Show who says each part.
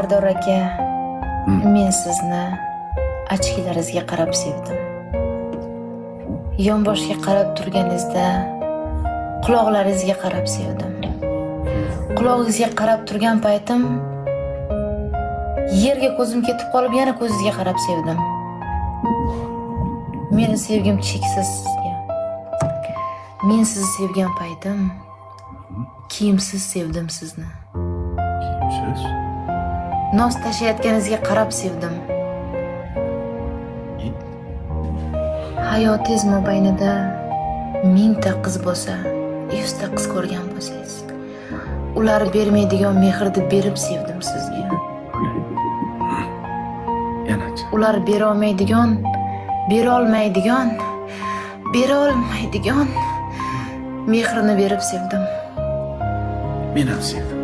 Speaker 1: Sardor aka, men sizni ochkilaringizga qarab sevdim. Yonboshga qarab turganingizda quloqlaringizga qarab sevdim. Qulog'ingizga qarab turgan paytim yerga ko'zim ketib qolib, yana ko'zingizga qarab sevdim. Meni sevgim cheksiz sizga. Men sizni sevgan paytim kiyimsiz sevdim sizni.
Speaker 2: Kiyimsiz?
Speaker 1: Nos tashlayotganingizga qarab sevdim.
Speaker 2: И?
Speaker 1: Hayotingiz mobaynida 1000 ta qiz bo'lsa, 100 ta qiz ko'rgan bo'lsangiz, ular bermaydigan mehrni berib sevdim sizga.
Speaker 2: Yanachi.
Speaker 1: Ular berolmaydigan, berolmaydigan, berolmaydigan mehrni berib sevdim.
Speaker 2: Men ham sevdim.